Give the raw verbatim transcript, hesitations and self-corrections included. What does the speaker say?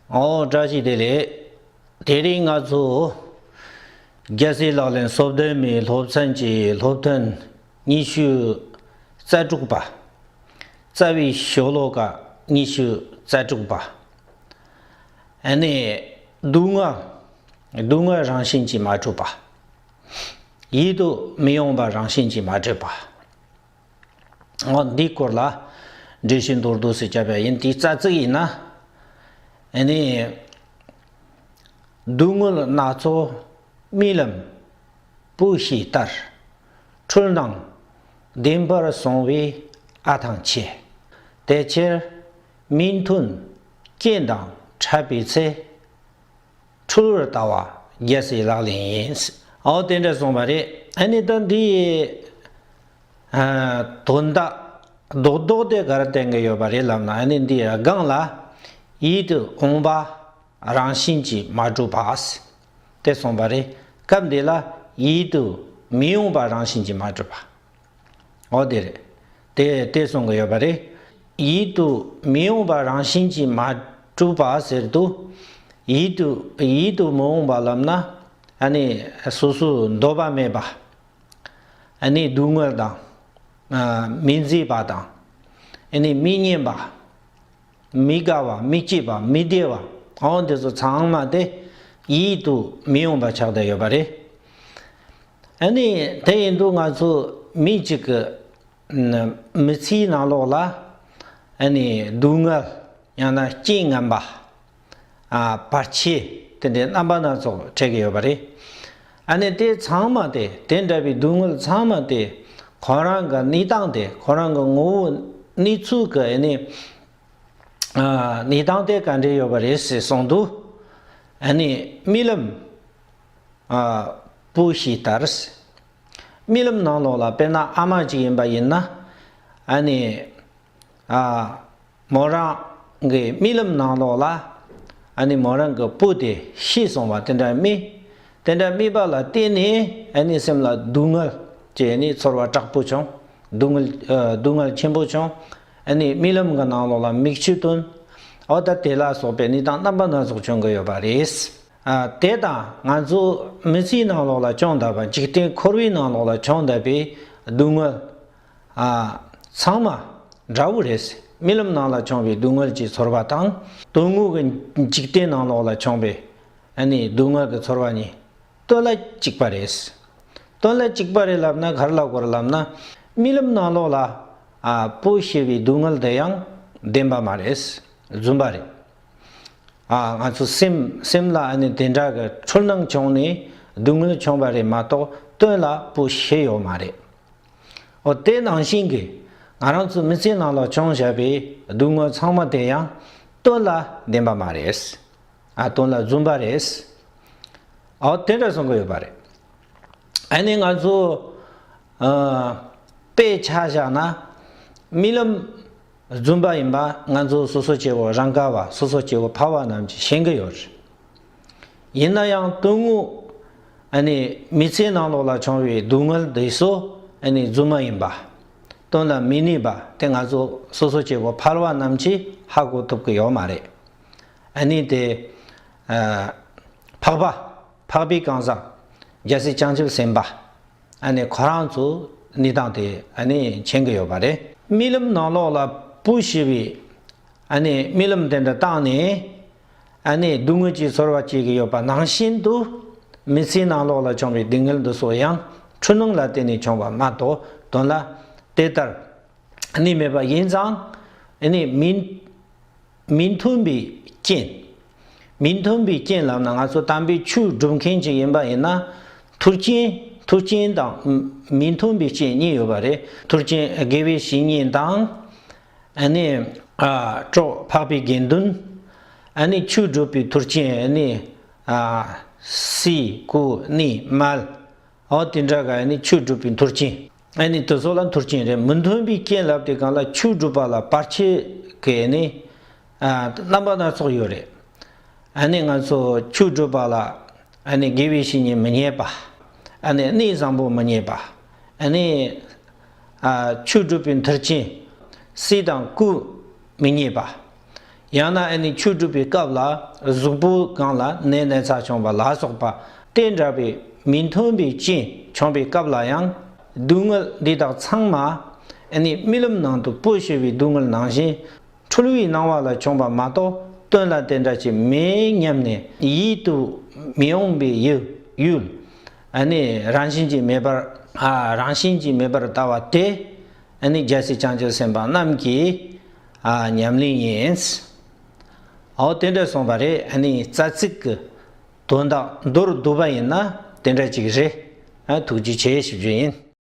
ཨོ་བཀྲ་ཤིས་བདེ་ལེགས། དེ་རིང་ང་ཚོ་རྒྱལ་སྲས་ལག་ལེན་སོ་བདུན་མའི་སློབ་ཚན་གྱི་སློབ་ཐུན་ཉི་ཤུ་རྩ་དྲུག་པ། རྩ་བའི་ཤོ་ལོ་ཀ་ཉི་ཤུ་རྩ་དྲུག་པ། ཨ་ནི་སྡུག་བསྔལ། སྡུག་བསྔལ་རང་བཞིན་གྱིས་མ་གྲུབ་པ། ཡིད་དུ་མི་འོང་བ་རང་བཞིན་གྱིས་མ་གྲུབ་པ། འོ་འདིའི་སྐོར་ལ་འགྲེལ་བཤད་མདོར་བསྡུས་སུ་བརྒྱབ་པ་ཡིན། དེའི་རྩ་ཚིག་ཡིན་ན། ཨ་ནི་སྡུག་བསྔལ་སྣ་ཚོགས་རྨི་ལམ་བུ་ཤི་ལྟར། འཁྲུལ་སྣང་བདེན་པར་བཟུང་བའི་ཨ་ཐང་ཆད། དེ་ཕྱིར་མི་མཐུན་རྐྱེན་དང་འཕྲད་པའི་ཚེ། འཁྲུལ་བར་ལྟ་བ་རྒྱལ་སྲས་ལག་ལེན་ཡིན། འོ་དེ་འདྲ་གསུངས་པ་རེད། ཨ་ནི་ད་འདི་ཡི་ཨ་དོན་དག་རྡོག་རྡོག་དེ་ག་རེ་བསྟན་གྱི་ཡོད་པ་རེད་ལབ་ན། ཨ་ནི་འདི་སྒང་ལ་ཡིད་དུ་འོང་བ་རང་བཞིན་གྱིས་མ་གྲུབ་པ་དེ་གསུངས་པ་རེད། སྐབས་འདི་ལ་ཡིད་དུ་མི་འོང་བ་རང་བཞིན་གྱིས་མ་གྲུབ་པ། འོ་དེ་རེད། དེ་དེ་གསུང་གི་ཡོད་པ་རེད། ཡིད་དུ་མི་འོང་བ་རང་བཞིན་གྱིས་མ་གྲུབ་པ་ཟེར་དུས། ཡིད་དུ་ཡིད་དུ་མི་འོང་བ་ལབ་ན། ཨ་ནི་སོ་སོའི་འདོད་པ་མེད་པ། ཨ་ནི་སྡུག་བསྔལ་དང་། ཨ་མི་མཛེས་པ་དང་། ཨ་ནི་མི་སྙན་པ། མི་དགའ་བ། མི་སྐྱིད་པ། མི་བདེ་བ། འོ་འདི་ཚོ་ཚང་མ་དེ་ཡིད་དུ་མི་འོང་བ་ཆགས་བསྡད་ཡོད་པ་རེད། ཨ་ནི་དེ་ཡིན་དུས་ང་ཚོ་མི་གཅིག་གི་མི་ཚེའི་ནང་ལོགས་ལ། ཨ་ནི་སྡུག་བསྔལ། ཡང་ན་རྐྱེན་ངན་པ། ཨ་བར་ཆད། དེ་འདྲའི་རྣམ་པ་སྣ་ཚོགས་འཕྲད་ཀྱི་ཡོད་པ་རེད། ཨ་ནི་དེ་ཚང་མ་དེ། དེ་འདྲ་བའི་སྡུག་བསྔལ་ཚང་མ་དེ་ཁོ་རང་གི་གནས་སྟངས་དེ། ཁོ་རང་གི་ངོ་བོ་གནས་ཚུལ་གྱི་ཨ་ནི། ཨ་གནས་སྟངས་དེ་ག་འདྲ་ཡོད་པ་རེད་ཟེར་གསུངས་དུས། ཨ་ནི་རྨི་ལམ་ཨ་བུ་ཤི་ལྟར། རྨི་ལམ་ནང་ལོགས་ལ་དཔེར་ན་ཨ་མ་ཅིག་ཡིན་པ་ཡིན་ན། ཨ་ནི་ཨ་མོ་རང་གི་རྨི་ལམ་ནང་ལོགས་ལ། ཨ་ནི་མོ་རང་གི་བུ་དེ་ཤི་སོང་བ་དེ་འདྲ་རྨི། དེ་འདྲ་རྨིས་པ་ལ་བརྟེན་ནས་ཨ་ནི་སེམས་ལ་སྡུག་བསྔལ་གྱི་ཨ་ནི་ཚོར་བ་དྲག་པོ་བྱུང་། སྡུག་བསྔལ་ཨ་སྡུག་བསྔལ་ཆེན་པོ་བྱུང་། ཨ་ནི་རྨི་ལམ་གྱི་ནང་ལོགས་ལ་མིག་ཆུ་བཏོན། འོ་ད་དེ་ལ་སོགས་པའི་གནས་སྟངས་རྣམ་པ་སྣ་ཚོགས་བྱུང་གི་ཡོད་པ་རེད། ཨ་དེ་དང་ང་ཚོ་མི་ཚེའི་ནང་ལོགས་ལ་བྱུང་བསྡད་པ། འཇིག་རྟེན་འཁོར་བའི་ནང་ལོགས་ལ་བྱུང་བསྡད་པའི་སྡུག་བསྔལ་ཨ་ཚང་མ་འདྲ་བོ་རེད། རྨི་ལམ་ནང་ལ་བྱུང་བའི་སྡུག་བསྔལ་གྱི་ཚོར་བ་དང་། དོན་དངོས་ཀྱི་འཇིག་རྟེན་ནང་ལོགས་ལ་བྱུང་བའི་ཨ་ནི་སྡུག་བསྔལ་གྱི་ཚོར་བ་གཉིས་དོན་ལ་གཅིག་པ་རེད། དོན་ལ་གཅིག་པ་རེད་ལབ་ན་ག་རེ་ལབ་དགོས་རེད་ལབ་ན། རྨི་ལམ་ནང་ལོགས་ལ་ཨ་བུ་ཤི་བའི་སྡུག་བསྔལ་དེ་ཡང་བདེན་པ་མ་རེད། རྫུན་པ་རེད། ཨ་ང་ཚོ་སེམས་སེམས་ལ་ཨ་ནི་དེ་འདྲ་གི་འཁྲུལ་སྣང་བྱུང་ནས་སྡུག་བསྔལ་བྱུང་བ་རེད་མ་གཏོགས། དོན་ལ་བུ་ཤི་ཡོད་མ་རེད། འོ་དེ་ནང་བཞིན་གྱི་ང་རང་ཚོ་མི་ཚེའི་ནང་ལ་བྱུང་བཞག་པའི་སྡུག་བསྔལ་ཚང་མ་དེ་ཡང་དོན་ལ་བདེན་པ་མ་རེད། ཨ་དོན་ལ་རྫུན་པ་རེད། འོ་དེ་འདྲ་གསུང་གི་ཡོད་པ་རེད། ཨ་ནི་ང་ཚོ་ཨ་དཔེ་ཆ་བཞག་ན། རྨི་ལམ་རྫུན་པ་ཡིན་པ་ང་ཚོ་སོ་སོ་སྐྱེ་བོ་རང་ག་བ། སོ་སོ་སྐྱེ་བོ་ཕལ་བ་རྣམས་ཀྱིས་ཤེས་ཀྱི་ཡོད་རེད། ཡིན་ན་ཡང་དོན་དངོས་ཨ་ནི་མི་ཚེའི་ནང་ལོགས་ལ་བྱུང་བའི་སྡུག་བསྔལ་འདི་ཚོ་ཨ་ནི་རྫུན་མ་ཡིན་པ། དོན་ལ་མི་གནས་པ་དེ་ང་ཚོ་སོ་སོ་སྐྱེ་བོ་ཕལ་བ་རྣམས་ཀྱིས་ཧ་གོ་ཐུབ་ཀྱི་ཡོད་མ་རེད། ཨ་ནི་དེ་ཨ་འཕགས་པ། འཕགས་པའི་གང་ཟག་རྒྱལ་སྲས་བྱང་ཆུབ་སེམས་དཔའ་ཨ་ནི་ཁོ་རང་ཚོ་གནས་སྟངས་དེ་ཨ་ནི་མཁྱེན་གྱི་ཡོད་པ་རེད། རྨི་ལམ་ནང་ལོགས་ལ་བུ་ཤི་བའི་ཨ་ནི་རྨི་ལམ་དེ་འདྲ་བཏང་ནས། ཨ་ནི་སྡུག་བསྔལ་གྱི་ཚོར་བ་སྐྱེ་གི་ཡོད་པ་ནང་བཞིན་དུ། མི་ཚེའི་ནང་ལོགས་ལ་བྱུང་བའི་སྡུག་བསྔལ་འདི་ཚོ་ཡང་འཁྲུལ་སྣང་ལ་བརྟེན་ནས་བྱུང་བ་མ་གཏོགས། དོན་ལ་དེ་ལྟར་ནི་མེད་པ་ཡིན་ཙང་། ཨ་ནི་མི་མི་མཐུན་པའི་རྐྱེན། མི་མཐུན་པའི་རྐྱེན་ལབ་ན་ང་ཚོ་དམ་པའི་ཆོས་སྒྲུབ་མཁན་ཅིག་ཡིན་པ་ཡིན་ན། མཐུན་རྐྱེན། མཐུན་རྐྱེན་དང་མི་མཐུན་པའི་རྐྱེན་གཉིས་ཡོད་པ་རེད། མཐུན་རྐྱེན་དགེ་བའི་བཤེས་གཉེན་དང་། ཨ་ནི་ཨ་གྲོགས་འཕགས་པའི་དགེ་འདུན། ཨ་ནི་ཆོས་སྒྲུབ་པའི་མཐུན་རྐྱེན། ཨ་ནི་ཨ་སྲས་སྐུ་གནས་མལ། འོ་དེ་འདྲ་ག་ཨ་ནི་ཆོས་སྒྲུབ་པའི་མཐུན་རྐྱེན། ཨ་ནི་དེ་ཚོ་ལ་མཐུན་རྐྱེན་རེད། མི་མཐུན་པའི་རྐྱེན་ལབ་དུས་སྒང་ལ་ཆོས་སྒྲུབ་པ་ལ་བར་ཆད་ཀྱི་ཨ་ནི་ཨ་རྣམ་པ་སྣ་ཚོགས་ཡོད་རེད། ཨ་ནི་ང་ཚོ་ཆོས་སྒྲུབ་པ་ལ་ཨ་ནི་དགེ་བའི་བཤེས་གཉེན་མི་རྙེད་པ། ཨ་ནི་གནས་བཟང་པོ་མི་རྙེད་པ། ཨ་ནི་ཨ་ཆོས་སྒྲུབ་པའི་མཐུན་རྐྱེན་སྲས་དང་སྐུ་མི་རྙེད་པ། ཡང་ན་ཨ་ནི་ཆོས་སྒྲུབ་པའི་སྐབས་ལ་གཟུགས་པོ་གང་ལ་ནད་ན་ཚ་བྱུང་བ་ལ་སོགས་པ་དེ་འདྲ་བའི་མི་མཐུན་པའི་རྐྱེན་བྱུང་བའི་སྐབས་ལ་ཡང་སྡུག་བསྔལ་འདི་དག་ཚང་མ་ཨ་ནི་རྨི་ལམ་ནང་དུ་པོ་ཤི་བའི་སྡུག་བསྔལ་ནང་བཞིན་འཁྲུལ་བའི་སྣང་བ་ལ་བྱུང་བ་མ་གཏོགས་དོན་ལ་དེ་འདྲ་ཅིག་མེད་སྙམ་ནས་ཡིད་དུ་མི་འོང་བའི་ཡུལ་ཡུལ་ཨ་ནི་རང་བཞིན་གྱིས་མེད་པར་ཨ་རང་བཞིན་གྱིས་མེད་པར་ལྟ་བ་དེ་ཨ་ནི་རྒྱལ་སྲས་བྱང་ཆུབ་སེམས་དཔའ་རྣམས་ཀྱི་ཨ་ཉམས་ལེན་ཡིན། འོ་དེ་འདྲ་གསུངས་པ་རེད། ཨ་ནི་རྩ་ཚིག་གི་དོན་དག་མདོར་བསྡུས་པ་ཡིན་ན་དེ་འདྲ་ཅིག་རེད། ཨ་ཐུགས་རྗེ་ཆེ་ཞུ་རྒྱུ་ཡིན།